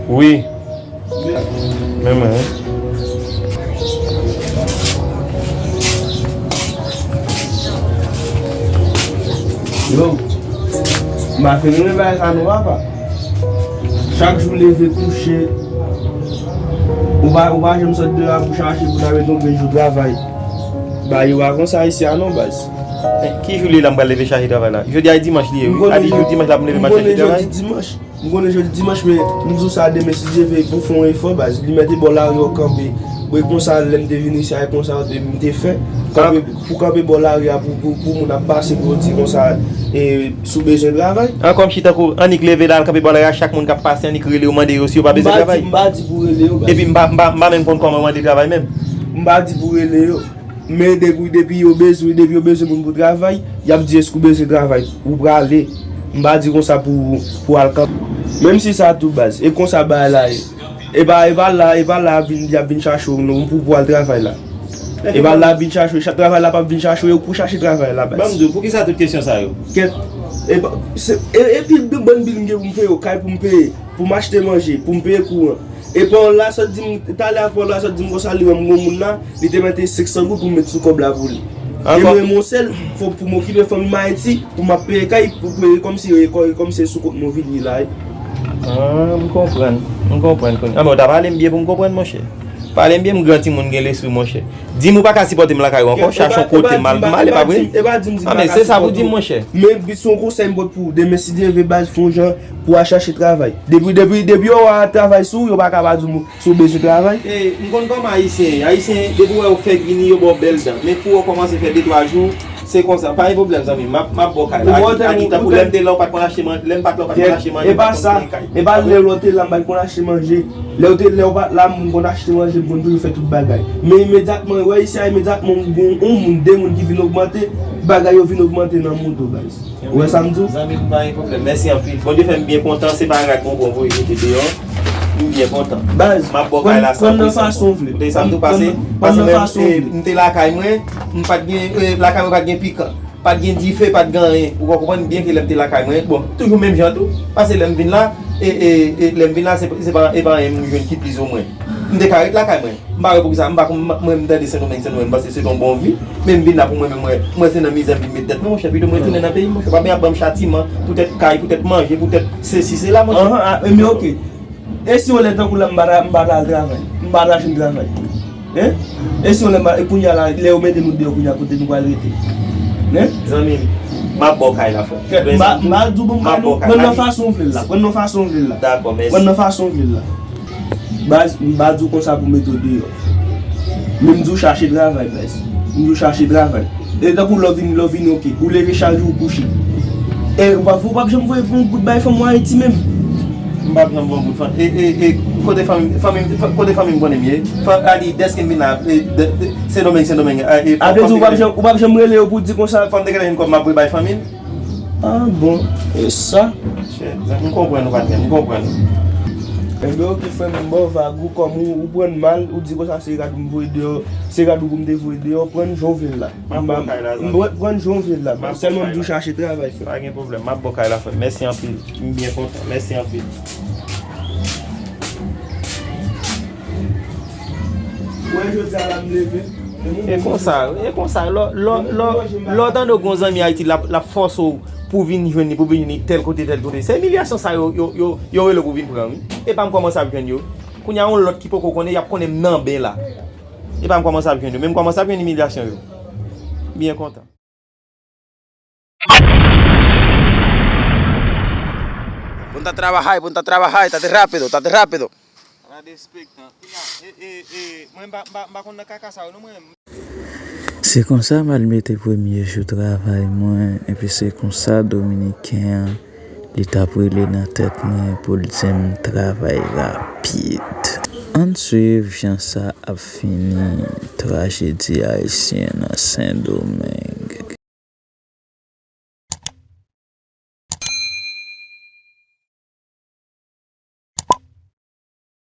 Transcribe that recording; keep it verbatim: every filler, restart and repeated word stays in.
Wi. Men mwen, wi. Yo, m pa fin renmen bagay sa non, papa. Chak jou leve kouche, ou pa, ou pa janm sot deyò a pou chache, pou n al met yon grenn jou travay. Bagay yo pa konsa isi a non, baz. Men, ki jou li ye la m pral leve chache travay la? Jodi a e dimanch li ye, wi. A di jou dimanch la pou m leve m al chache travay? M konnen jodi dimanch. M konnen jodi dimanch, men m di w sa demen, si Dye vle, pou fè yon efò, baz. Li mete bò lari yo kanpe. Bon, e konsa, lè m te vin isi a, e konsa m te fè. Kanpe, pou kanpe bò lari a, pou, pou, pou moun ap pase, pou yo di konsa, e, si w bezwen travay. An, kòmsi tankou, annik leve la, al kanpe bò lari a, chak moun k ap pase, annik rele yo, mande yo si yo pa bezwen travay. M pa di, m pa di pou rele yo, baz. Epi m pa, m pa, m pa menm konn kòman mande travay menm. M pa di pou rele yo. Men depi, depi yo bezwen, depi yo bezwen moun pou travay, y ap di, "Èske w bezwen travay?" Ou prale. M pa di konsa pou, pou al kanpe. Menm si sa tou, baz. E konsa bagay la ye. E pa, e pa la, e pa la y ap vin, y ap vin chache w non, pou, pou al travay la. E pa la y ap vin chache w. Travay la p ap vin chache w, e ou k pou chache travay la, baz. Ban m di w, poukisa tout kesyon sa yo? Kèt. E pa, se, e, e pil de bann bil m gen pou m peye, kay pou m peye, pou m achte manje, pou m peye kouran. E Paola sot di m, talè a Paola sot di m konsa li wè m gon moun la, li te mete senk san goud pou m met sou kòb la pou li. E mwen, mwen sèl, fò pou m okipe fanmi m Ayiti, pou m ap peye kay, pou, pou, kòmsi, kò-, kòmsi se sou kont mwen vini la, wi. Ah, m konprann, m konprann kounye a. Ah, men w ta pale m byen pou m konprann, monchè. Pale m byen, m gran timoun, gen lespri, monchè. Di m ou pa ka sipòte m lakay ou ankò, chache yon kote m al, m ale, pa vre? Ah, men se sa pou di m, monchè. Men se yon konsèy m pot pou ou. Demen, si Dye vle, baz, fè yon jan pou w al chache travay. Depi, depi, depi yo wè travay sou ou, yo pa ka pa di w si w bezwen travay. E, m konn kòman Ayisyen ye. Ayisyen, depi w wè yo fèk vini, yo ba w bèl dan. Men kou w kòmanse fè de twa jou, se konsa. Pa gen pwoblèm, zanmi m. M ap, m ap ba w kay la. Ou wè, tankou lè m te la, ou pa t konn achte man-, lè m pa t la, ou pa t konn achte manje, ou pa t konn peye kay. E pa sa, e pa lè w te la, m pa t konn achte manje. Lè w te, lè w pa t la, m konn achte manje, m konn toujou fè tout bagay. Men imedyatman, ou wè isi a, imedyatman, yon moun, de moun ki vin ogmante, bagay yo vin ogmante nan moudo, baz. Ou wè sa m di w? Zanmi m, pa gen pwoblèm. Mèsi anpil. Bondye fè m byen kontan. Se pa rad mwen pran voye jete deyò. M byen kontan. Baz, m ap ba w kay la san pou san. Pran nan fason w vle. Ou tande sa m di w pase? Pase menm, e, m te lakay mwen, m pa t gen, e, lakay mwen pa t gen pikan. Pa t gen dife, pa t gen anyen. Ou konprann byen ke lè m te lakay mwen, bon, toujou menm jan tou. Pase lè m vin la, e, e, e, lè m vin la, se, se pa, e pa anyen m jwenn ki plizoumwen. M te ka ret lakay mwen. M pa wè poukisa, m pa konn, m, mwen, m tande Sendomeng, Sendomeng, m panse se yon bon vi. Men m vin la pou mwen menm, mwen, mwen se nan mizè m vin met tèt mwen, monchè, pito mwen tounen nan peyi m, monchè, pa byen ap ban m chatiman, poutèt kay, poutèt manje, poutèt sesi, sela, monchè. Anhan, a, men oke. E si yon lè tankou la, m pa ta, m pa ta al travay, m pa ta jwenn travay? Hein? E si yon lè, m pa, e kounye a la, lè yo mete nou deyò, kounye a kote nou pral rete? Hein? Zanmi m, m ap ba w kay la, frè. M pa, m pa di w pou m ba nou, pran nan fason w vle l la, pran nan fason w vle l la. Dakò, mèsi. Pran nan fason w vle l la. Baz, m pa di w konsa pou mete w deyò. Men m di w chache travay, baz. M di w chache travay. E tankou lè w vini, lè w vini, oke. Ou leve chak jou ou kouche. E ou pa, ou p ap janm voye yon goud bay fanm ou Ayiti menm. M p ap janm voye yon goud fanm. E, e, e, kote fanmi, fanmi, kote fanmi m konnen m ye? Fanm, a di, dèske m vin la, e, de, de, Sendomeng, Sendomeng, e, e, a vle di ou p ap janm, ou p ap janm rele yo pou di konsa. Fanm te gentan jwenn kòb m ap voye bay fanmi l. Ah bon, e sa? Monchè, m konprann ou, patnè, m konprann ou. Enben, oke, frè m, m ba w vag ou, kòm ou, ou pran mal, ou di konsa se rad ou m voye deyò, se rad ou pou m te voye deyò, pran jan w vle l la. M ap pran kay la, zanmi. M pran jan w vle l la, sèlman m di w chache travay, frè. Pa gen pwoblèm, m ap ba w kay la, frè. Mèsi anpil, m byen kontan, mèsi anpil. Ou wè jodi a la m leve. E konsa, e konsa, lè, lè, lè, lè w tande w gen yon zanmi Ayiti, l ap, l ap fòse w pou w vin jwenn li, pou w vin jwenn li tèl kote, tèl kote. Se imilyasyon sa yo, yo, yo, yo rele w pou w vin pran, wi. E pa m kòmanse ap jwenn yo. Kounye a, yon lòt ki poko konnen, y ap konnen m nan ben la. E pa m kòmanse ap jwenn yo, men m kòmanse ap jwenn imilyasyon yo. Byen kontan. Ponte a trabajar, ponte a trabajar, estate rápido, estate rápido. Ala despektan. Kounye a, e, e, e, mwen m pa, m pa, m pa konn nan kaka sa yo non mwen. Se konsa m al mete premye jou travay mwen, epi se konsa Dominiken an, li t ap rele nan tèt mwen pou l di m travay rapid. Ann swiv jan sa ap fini, trajedi ayisyen nan Sendomeng.